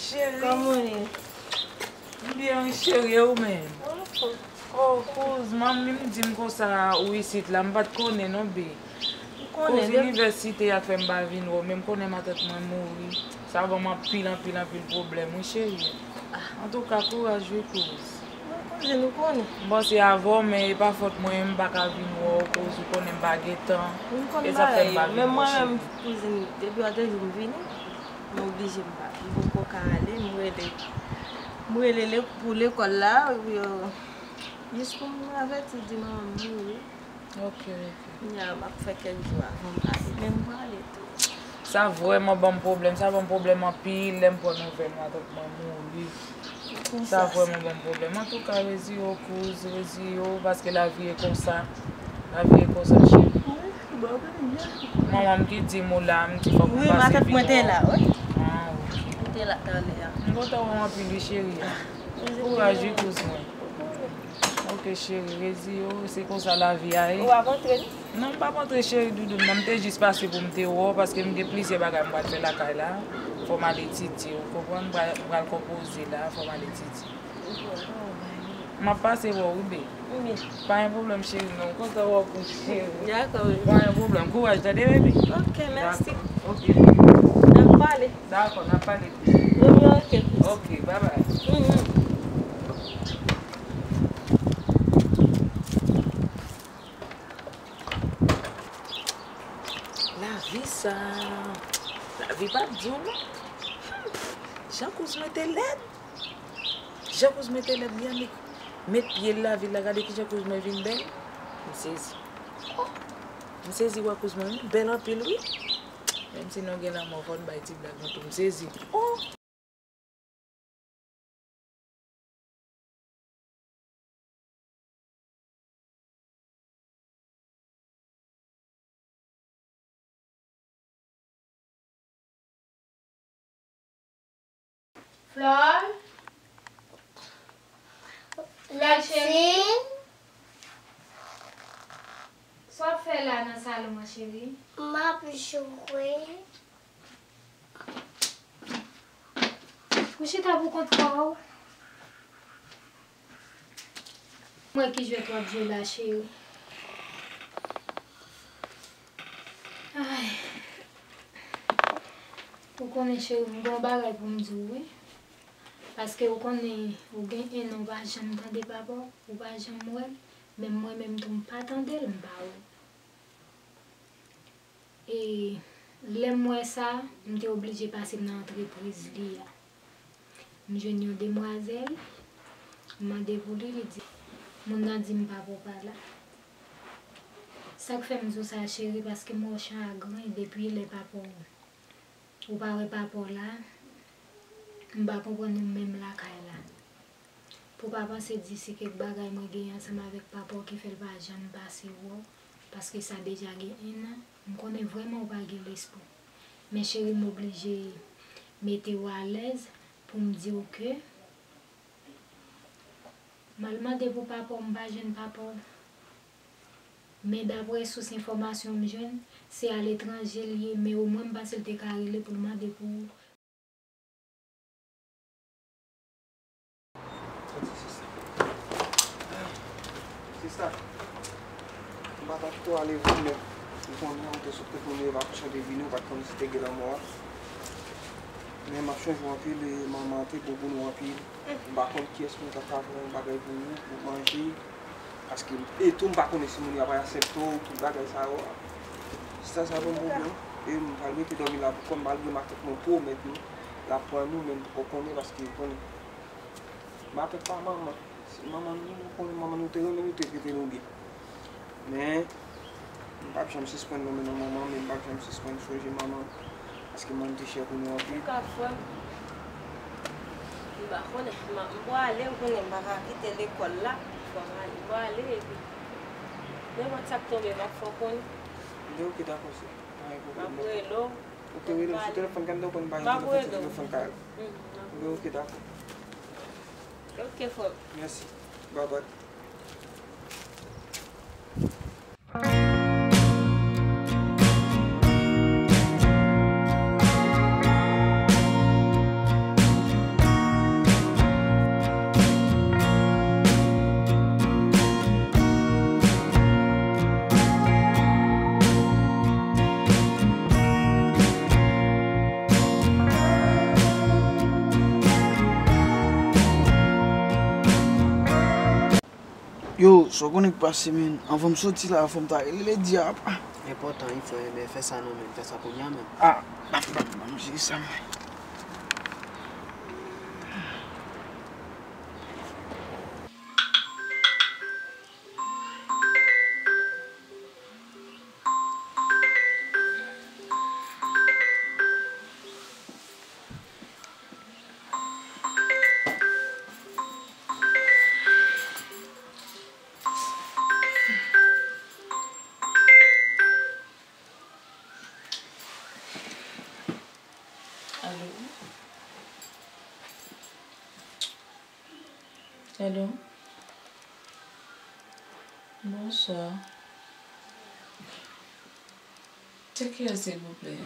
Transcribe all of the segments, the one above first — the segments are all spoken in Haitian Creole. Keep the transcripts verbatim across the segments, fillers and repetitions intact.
Cheri. Kòman w ye? M byen wi, cheri, e ou menm? Mwen anfòm. Oh, kouz, manmi m di m konsa ou isit la, m pa t konnen non, bi. M konnen, kouz, depi inivèsite a k fè m pa vin wè w, men m konnen matant mwen mouri. Sa ban m anpil, anpil, anpil pwoblèm, wi, cheri. Ah. Antouka, kouraj, wi, kouz. Mwen kouzin, ou konnen. M panse avè w, men e pa fòt mwen, m pa ka vin wè w, kouz, ou konnen m pa gen tan. M konn bagay yo, men mwen menm, kouzin, depi w te di m vini, m oblije m pa, m poko ka ale, m rele, m rele le-, pou lekòl la, yo, jis pou m avèti, di manman m mouri. Ok, ok. Kounye a, m ap fè kèk jou avan m ale, men m prale tou. Sa vrèman ban m pwoblèm, sa ban m pwoblèm anpil, lè m pran nouvèl matant mwen mouri. Sa vrèman ban m pwoblèm. Antouka, reziye w, kouz, reziye w, paske lavi e konsa. Lavi e konsa, cheri. Wi, bon, men, manman m ki di m ou la, m di fòk m pase vin wè w. Wi, matant mwen te la, wi. Ah, ok. Li te la talè a. M kontan wè w anpil, wi, cheri. Ah, kouraj, wi, kouz mwen. Ok, cheri, reziye w, se konsa lavi a ye. Ou ap antre, non? Non, m p ap antre, cheri, doudoun nan, m te jis pase pou m te wè w, paske m gen plizyè bagay m pral fè lakay la. Fò m al etidye, ou konprann? M pral, m pral konpoze la, fò m al etidye. M ap pase wè w, wi, be. Wi. Pa gen pwoblèm, cheri, non. M kontan wè w, cheri. Dakò, wi. Pa gen pwoblèm. Kouraj, tande, bebe. Ok, mèsi. Dakò. Ok. N ap pale. Dakò, n ap pale. Wi, wi, ok. Ok, bye bye. Mhm. Lavi sa, lavi pa di w non. Hmm. Jan kouz mwen te lèd. Jan kouz mwen te lèd, li annik met pye l lavil la, gade kijan kouz mwen vin bèl. M sezi. Oh! M sezi wè kouz mwen, wi, bèl anpil, wi. Menm si nou gen lanmò, fò n bay ti blag nou tou. M sezi. Oh! Flore? Flore, cheri? Sa w ap fè la nan salon an, cheri? M ap jwe. Ou chita pou kont pa w? Mwen ki jwèt w ap jwe la, cheri. Ay. Ou konnen, cheri, m gen yon bagay pou m di w, wi. Paske ou konnen, ou gen en an, ou pa janm tande papa w, ou pa janm wè l. Menm mwen menm tou, m pa tande l, m pa wè l. E lè m wè sa, m te oblije pase m nan antrepriz li a. M jwenn yon demwazèl, m mande pou li, li di, moun nan di m papa w pa la. Sa k fè m di w sa, cheri, paske m wè w chagren depi lè papa w, ou pa wè papa w la, m pa konprann ou menm lakay la. Pou pa panse di se kèk bagay mwen genyen ansanm avèk papa w ki fè l pa janm pase wè w, paske sa deja gen en an, m konnen vrèman ou pa gen lespri. Men cheri, m oblije mete w alèz pou m di w ke m al mande pou papa w, m pa jwenn papa w. Men daprè sous enfòmasyon m jwenn, se aletranje l ye, men omwen m panse l te ka rele pou l mande pou ou. Sa se sista. Sista, m pa t ap twò ale vre, men ou konnen ou te sot reponn yo, evakyasyon te vini, ou pa t konnen si te gen lanmò a. Men m ap chanje w anpil, e manman an te bon pou nou anpil. M pa konn kiyès mwen ta ka fè yon bagay pou ou, pou manje. Paske, e tou, m pa konnen si moun yo ap aksepte w, tout bagay sa yo. Sista sa ban m pwoblèm. E m pral rete dòmi la pou kòm, malgre matant mwen pwomèt nou l ap pran nou, men m poko konnen paske ou konnen. M ap fè pa manman. Si manman nou, ou konnen manman nou te renmen nou, te trete nou byen. Men, m p ap janm sispann renmen non manman, men m p ap janm sispann sonje manman. Paske manman te chè pou nou anpil. Ou ka frè m. M pa konnen. M a, m prale, ou konnen m pa ka kite lekòl la. Fò m ale. M prale epi nenpòt sa k tonbe, m ap fè w konnen. Li oke, dakò, sè. Pa gen pwoblèm, dakò. M ap rele w. Oke, rele m sou telefòn, kande w konn pa gen telefòn, sou telefòn kay la. Mhm, m ap rele w. Oke, dakò. Oke, frè m. Mèsi. Bye bye. Sa w konnen k pase, men, anvan m soti la, fò m ta rele Lady a, apa. Enpòtan, wi, frè, men fè sa non, men, fè sa kounye a menm. Ah, ban m, ban m, ban m jere sa, mwen. Alo? Alo? Bonswa. Se kiyès, silvouplè?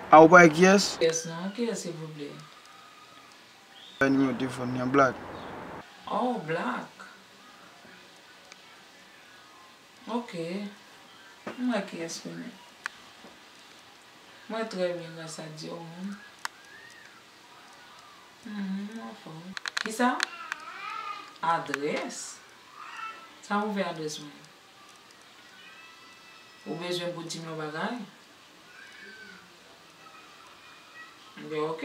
A, ou pa wè kiyès? Kiyès non, kiyès, silvouplè? Nimewo telefòn li an, Black. Oh, Black. Ok. Mwen kiyès konnen? Mwen trè byen, gras a Dye, ou menm? Mhm, m anfòm. Kisa? Adrès? Sa ouvè adrès mwen? Ou bezwen pou di m yon bagay? Ebyen, ok.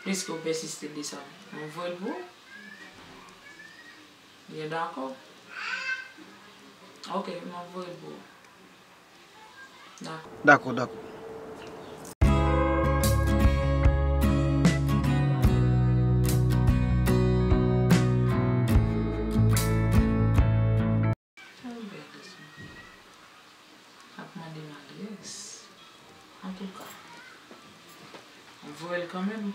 Piske ou pèsiste de sa, m voye l pou ou. Byen, dakò. Ok, m ap voye l pou ou. Dakò. Dakò, dakò. Albert, ap mande m adrès. Antouka, m voye l kanmenm.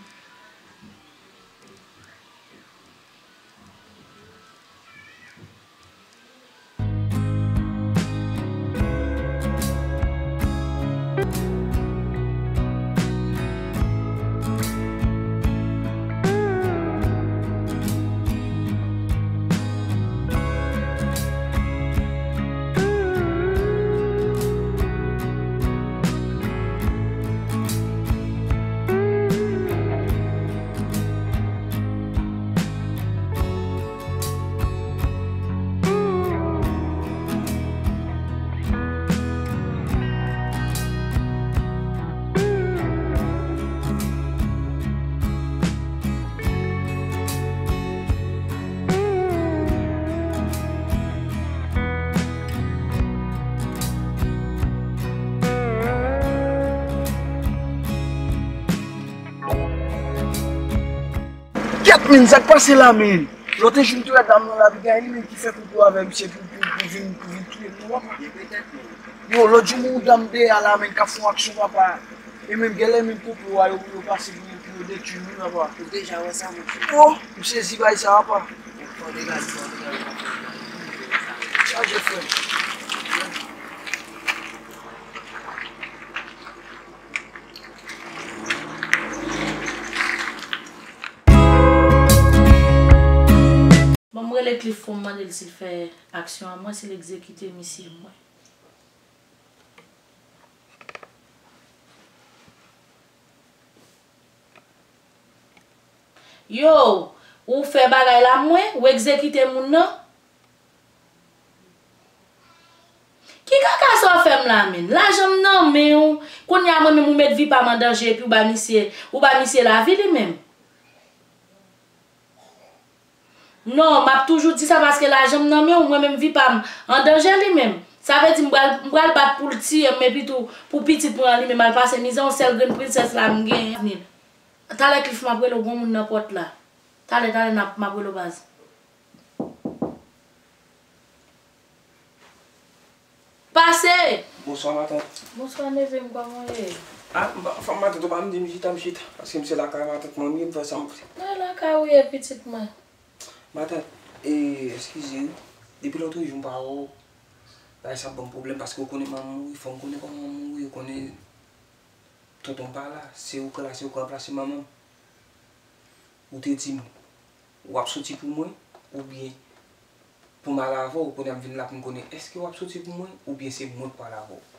Kèt, men, sa k pase la, men? Lòt jou m te wè dam nan la, Abigail, li menm ki fè konplo avè misye pou, pou, pou vin, pou vin touye m, non, papa. Yo, lòt jou m wè yon dam dèyè la, men, k ap fè yon aksyon, papa. E menm genlè menm konplo a, yo, yo pase pou, pou yo detwi m, wi, papa. Ou deja wè sa, monchè? Oh, m sezi bay sa, papa. Fò w degaje, fò w degaje, fò w degaje. Chaje, frè m. Bon, m rele Cliff pou m mande l si l fè aksyon an mwen, si l egzekite misye mwen. Yo, ou fè bagay la mwen, ou egzekite moun nan? Ki kaka sa w fè m la, menn? Lajan m nan men w. Kounye a, mwen menm, ou met vi pa m an danje, epi ou ba misye, ou ba misye lavi li menm. Non, m ap toujou di sa paske lajan m nan men w, mwen menm vi pa m an danje li menm. Sa vle di m pral, m pral bat pou l tiye m, epi tou pou pitit mwen an li menm al pase mizè, yon sèl grenn prensès la m genyen. Talè Cliff m ap rele w, gon moun nan pòt la. Talè, talè, n ap, m ap rele w baz. Pase! Bonswa, matant. Bonswa, neve m, kòman w ye? Ah, m pa anfòm, matant, ou pa m di m chita, m chita. Paske m se lakay matant mwen m ye, m fè sa m vle. Mwen lakay ou ye, pitit mwen. Matant, e, eskize wi. Depi lòtrejou m pa wè w, bagay sa ap ban m pwoblèm, paske ou konnen manman m mouri, fò m konnen kòman manman m mouri, ou konnen tonton m pa la, se ou k la, se ou k ranplase manman m. Ou te di m, w ap soti pou mwen, oubyen pou m al avè w, kounye a m vin la pou m konnen, èske w ap soti pou mwen, oubyen se mwen k pral avè w?